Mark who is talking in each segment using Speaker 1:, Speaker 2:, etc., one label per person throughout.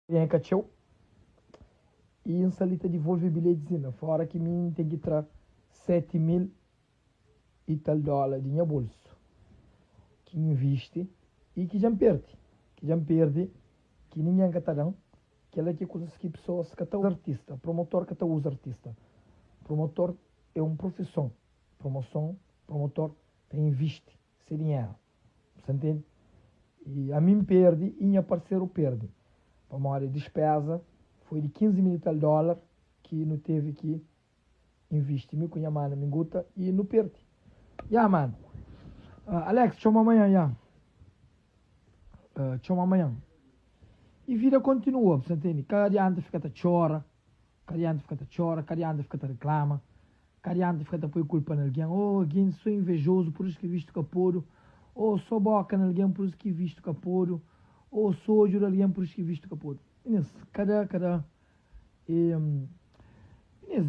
Speaker 1: Ganha ka txeu i N sta li ta divolve bilhetis inda, fora ki mi N ten ki tra 7000 i tal dóla di nha bolsu ki N invisti i ki dja N perde, ki dja N perde, ki ningen ka ta da-m. Kel-la ki é kuzas ki pesoas ka ta artista, promotor ka ta uza artista. Promotor é un profison, promoson, promotor ta invisti se dinheru. Bu sta ntende? I ami N perde i nha parseru perde, pamodi dispéza foi di 15 mil i tal dólar ki nu tevi ki invisti, mi ku nha mana Minguta, i nu perde. Ya, mano. Alex, txoma amanhan, ya. Txoma amanhan. I vida kontinua, bu sta ntende? Ka adianta fika ta txora, ka adianta fika ta txora, ka adianta fika ta riklama. Ka adianta fika ta poi kulpa na algen, Oh, algen so invejozu, pur isu ki vistu ka podu. Oh, so boka na algen, pur isu ki vistu ka podu. Oh, so odju di algen, pur isu ki vistu ka podu. Minis, kada, kada e, minis,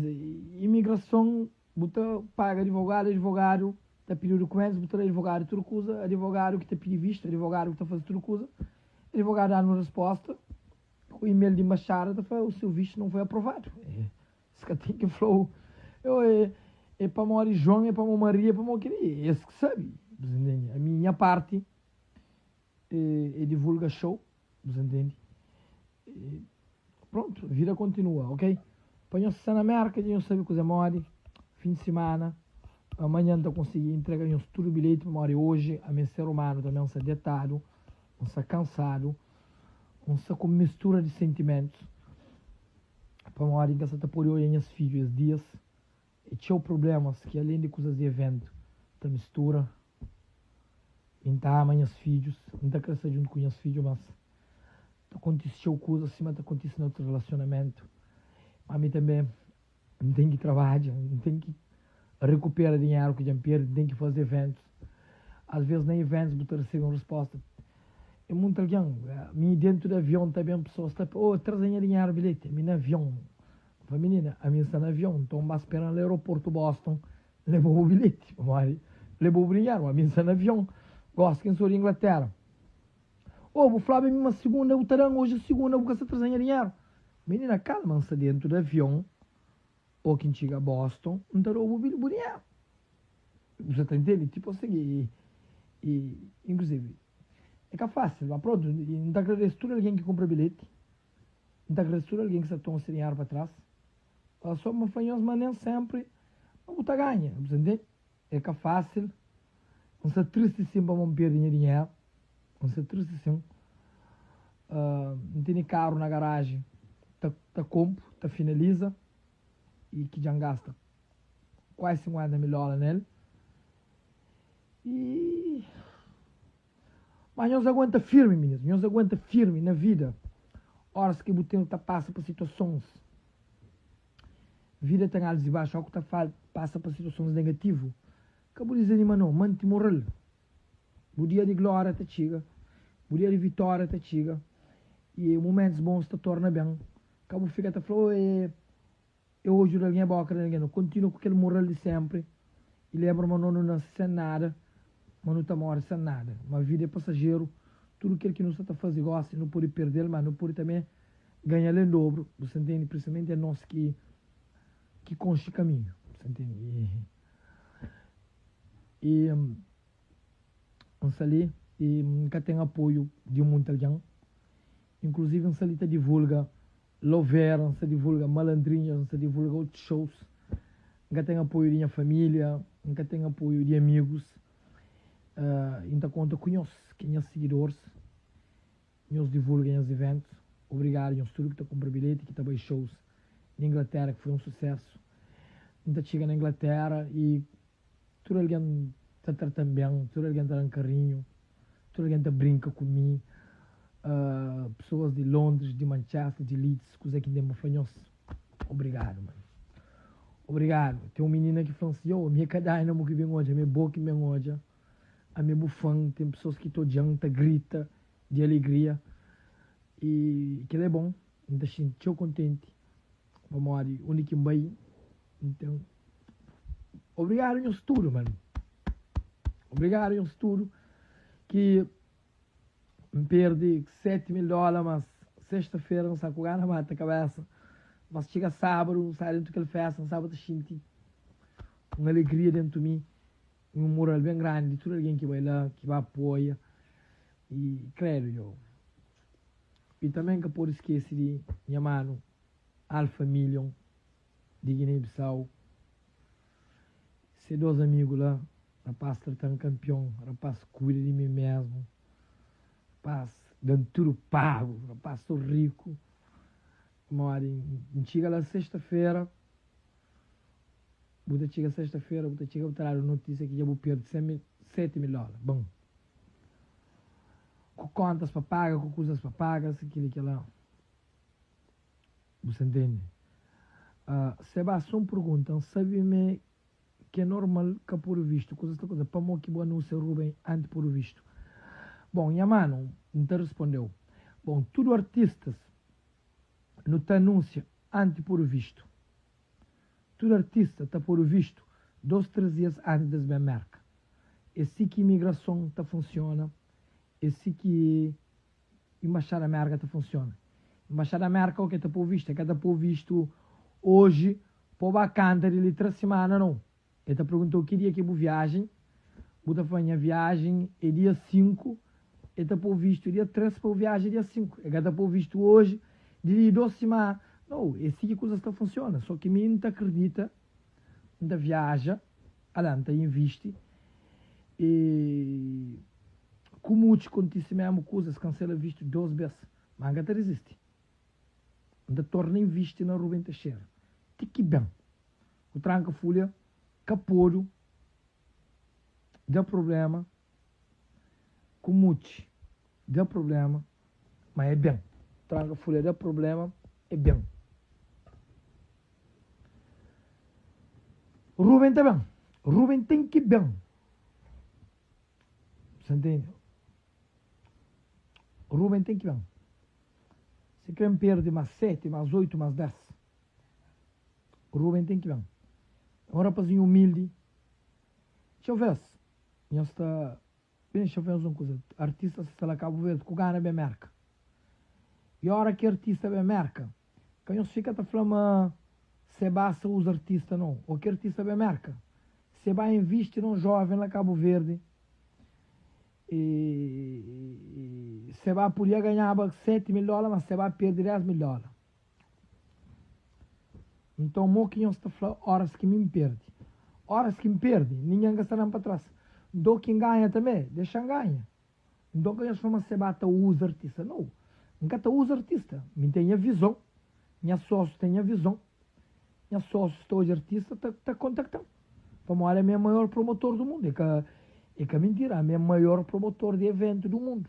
Speaker 1: imigrason, bu ta paga adivogadu, adivogadu ta pidi dukumentus, bu ta da adivogadu tudu kuza, adivogadu ki ta pidi vistu, adivogadu ki ta faze tudu kuza, adivogadu da-nu resposta, ku email di embaxada ta fla, o seu vistu não foi aprovadu. Es ka ten ki fla-u, Eu é é pamodi João, é pamodi Maria, é pamodi kel-li. É es ki sabe. Bu ta ntende? Ami, nha parti é é divulga show. Bu ta ntende? E prontu, vida kontinua, ok? Pa nhos sta na Mérka dja nhos sabe kuzê modi. Fin di simana, amanhan N ta konsigi intrega nhos tudu bilheti pamodi oji ami é ser umanu tanbe, N sta detadu, N sta kansadu, N sta ku mistura di sentimentus. Pamodi N ka sa ta pode odja nhas fidju es dias. É txeu prublémas ki alén di kuzas di eventu ta mistura. Mi N ta ama nhas fidjus, N ta krê sta djuntu ku nhas fidju, mas ta kontise txeu kuza sima ta kontise na otus relasionamentu. Má mi tanbê N ten ki trabadja, N ten ki rekupera dinheru ki dja N perde, N ten ki faze eventus. Asvês na eventus bu ta resebe un respósta É monti algen, mi dentu di avion ta ben pesoas ta oh traze nha dinheru bilheti, ami na avion, N fla minina ami N sta na avion nton N ba speran la aeroportu Boston leba bu bilheti pamodi leba bu dinheru ami N sta na avion gosi ki N sou di Inglatera oh bu flaba mi ma sigunda bu ta dan oji sigunda bu ka sta traze nha dinheru minina kalma N sta dentu di avion o ki N txiga Boston N ta dau bu dinheru. Bu sa ta ntende? Tipo asin, i, i, inklusivi, é ka fásil, ma prontu, N ta agradese tudu algen ki kunpra bilheti, N ta agradese tudu algen ki sa toma se dinheru pa tras, sô pa N fla nhos ma nen sénpri ma bu ta ganha, bu sa ntende? É ka fásil, N sta tristi sin pamodi N perde nha dinheru, N sta tristi sin, N tene karu na garaji ta, ta konpu, ta finaliza, i ki dja N gasta. Kuase 50 mil dóla nel. E Mas nhos aguenta firmi, minis. Nhos aguenta firmi na vida. Horas ki bu ten ta pasa pa situasons. Vida ten altos e baixos. Ó ku ta pasa pa situasons negativu. Ka bu dizanima no. Manti moral. Bu dia di glória ta txiga. Bu dia di vitória ta txiga. E momentus bons ta torna ben. Ka bu fika ta fla, oh, e. É odju di algen, é boka di algen. Nu kontinua ku kel mural di senpri i lenbra ma no nu nase sen nada, ma nu ta more sen nada. Ma vida é pasajeru, tudu kel ki nu sta ta faze gosi nu pode perde-l, ma nu pode tanbe ganha-l en dobru. Bu sta ntende? Prinsipalmenti é nos ki ki konxe kaminhu. Bu sta ntende? I N sta li i N ka ten apoiu di munti algen. Inkluzivi N sta li ta divulga Lovera, N sta divulga Malandrinhas, N sta divulga otus shows. N ka ten apoiu di nha família, N ka ten apoiu di amigus. I N ta konta ku nhos, ki é nhas sigidoris. Nhos divulga nhas iventus. Obrigadu nhos tudu ki ta kunpra bilheti, ki ta bai shows na Inglatera, ki foi un susésu. N ta txiga na Inglatera i tudu algen ta trata-m ben, tudu algen ta da-m karinhu. Tudu algen ta brinka ku mi, pesoas di Londres, di Manchester, di Leeds, kuzê ki N ten pa fla nhos? Obrigadu, man. Obrigadu. Ten un minina ki fla-m si, Yo, mi é ka Dynamo ki ben odja, mi é bo ki N ben odja. Ami é bu fan. Ten pesoas ki ta odja-m ta grita di alegria. I kel-la é bon. N ta xinti txeu kontenti pamodi undi ki N bai, N ten. Obrigadu nhos tudu, man. Obrigadu nhos tudu ki N perde 7 mil dóla, mas Sexta-fera N sta ku gana mata kabesa, mas txiga sábadu N sta dentu kel festa, N staba ta xinti un alegria dentu mi i un mural ben grandi di tudu algen ki bai la, ki ba apoia i kredu yo. I tanbe N ka pode skese di nha manu Alfa Million di Guiné-Bissau, se dos amigu la, rapaz trata-m kanpion, rapaz kuida di mi mesmu. Rapaz da-m tudu pagu, rapaz sou riku. Pamodi N txiga la sexta-fera, bu ta txiga sexta-fera, bu ta txiga bu ta dadu notísia ki dja bu perde 7000 dóla. Bon, ku kontas pa paga, ku kuzas pa paga, si kili kila, bu sa ntende. Seba, so un pergunta, N sabe me Ki é normal ka podu vistu kuzas ta kuza pamo ki bu anunsia Ruben anti podu vistu bon nha manu N ta rispondeu bon tudu artistas nu ta anunsia anti podu vistu tudu artista ta podu vistu dos tres dias antis des ben Merka é si ki imigrason ta funsiona é si ki Embaixada Merka ta funsiona Embaixada Merka oke ta pou vistu é ka ta pou vistu oji Po ba kanta di li 3 simana nau. E ta perguntau ki dia ki bu viajen, bu ta fla nha viajen e dia 5, e ta pou vistu dia 3 pa bu viaja dia 5. E ka ta pou vistu oji, di li 2 simana. Nau, e si ki kuzas ta funsiona. So ki mi N ta kridita, N ta viaja, ala N ta invisti e ku mutxi kontisi memu kuza, es kansela vistu 2 bes, ma N ka ta rizisti. N ta torna invisti na Ruben Teixeira ti ki ben ku tranka fulha ka podu da problema ku mutxi da problema ma é ben tranka fulha da problema é ben Ruben ta ben Ruben ten ki ben sa ntende Ruben ten ki ben. Si kre N perde más seti, más oitu, más des. Ruben ten ki ben. É un rapazinhu umildi. Txeu ves, nhos ta Ben, xa fla nhos un kuza, artistas sta la Kabu Verdi ku gana ben Merka. I ora ki artista ben Merka, ka nhos fika ta fla ma Sebah sa uza artista nau. O ki artista ben Merka, Sebah invisti na un joven la Kabu Verdi. E Seba podia ganhaba 7 mil dóla, ma Seba perde 10 mil dóla. Nton, mo ki nhos ta fla óras ki mi N perde? Óras ki N perde, ningen ka sta da-m pa tras. Nton, ki N ganha tanbê, dexa-m ganha. Nton, ka nhos fla ma Seba ta uza artista. Nau, N ka ta uza artista. Mi N ten nha vizon, nha sósiu ten nha vizon. Nha sósiu sta odja artista ta ta kontakta-m pamodi ami é maior promotor do mundu. É ka é ka mintira, ami é maior promotor di eventu do mundu.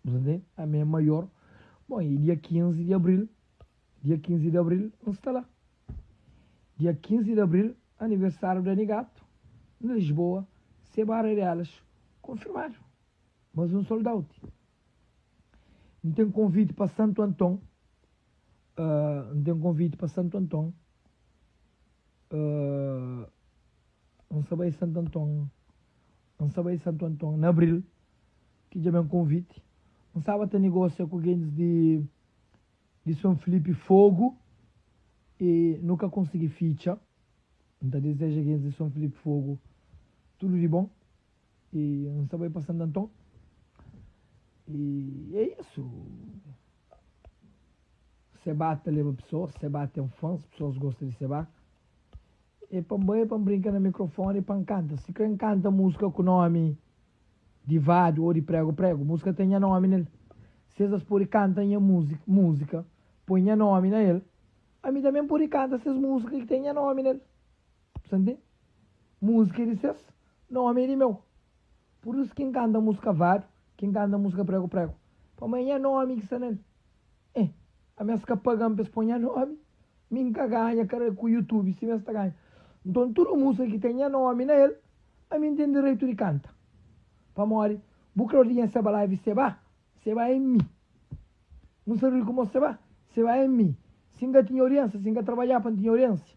Speaker 1: Bu ta ntende? Ami é maior. Bon, i dia 15 di abril, dia 15 di abril N sta la. Dia 15 di abril, aniversáriu di Anigato, na Lisboa, se barra delas konfirmadu. Mas un sold out. N ten konviti pa Santu Anton. N ten konviti pa Santu Anton N sa bai Santu Anton N sa bai Santu Anton na abril ki dja ben konviti N staba ta negosia ku gentis di di Son Filipi Fogu i nu ka konsigi fitxa N ta dizeja gentis di Son Filipi Fogu tudu di bon i N sta bai pa Santu Anton i é isu. Seba ta leba pesoas, Seba ten fãs, pesoas gosta di Seba. E pa N bai, pa N brinka na mikrofoni, pa N kanta. Si kre N kanta múzika ku nomi di Vadu ô di Pregu Pregu, múzika ten nha nomi nel. Si es pode kanta nha múzika, poi nha nomi na el, ami tanbe N pode kanta ses múzika ki ten nha nomi nel. Sa ntende? Múzika é di ses, nomi é di meu. Pur isu ki N kanta múzika Vadu, ki N kanta múzika Pregu Pregu, pamodi é nha nomi ki sta nel. Eh, ami es ka paga-m pa es poi nha nomi, mi N ka ganha kara ku YouTube sima es ta ganha. Nton tudu múzika ki ten nha nomi na el, ami N ten direitu di kanta. Pamodi bu kre odi nha Seba Live Seba, Seba é mi. Bu sabe di kuma Seba, Seba é mi. Si N ka tinha odiensia, si N ka trabadja pa N tinha odiensia.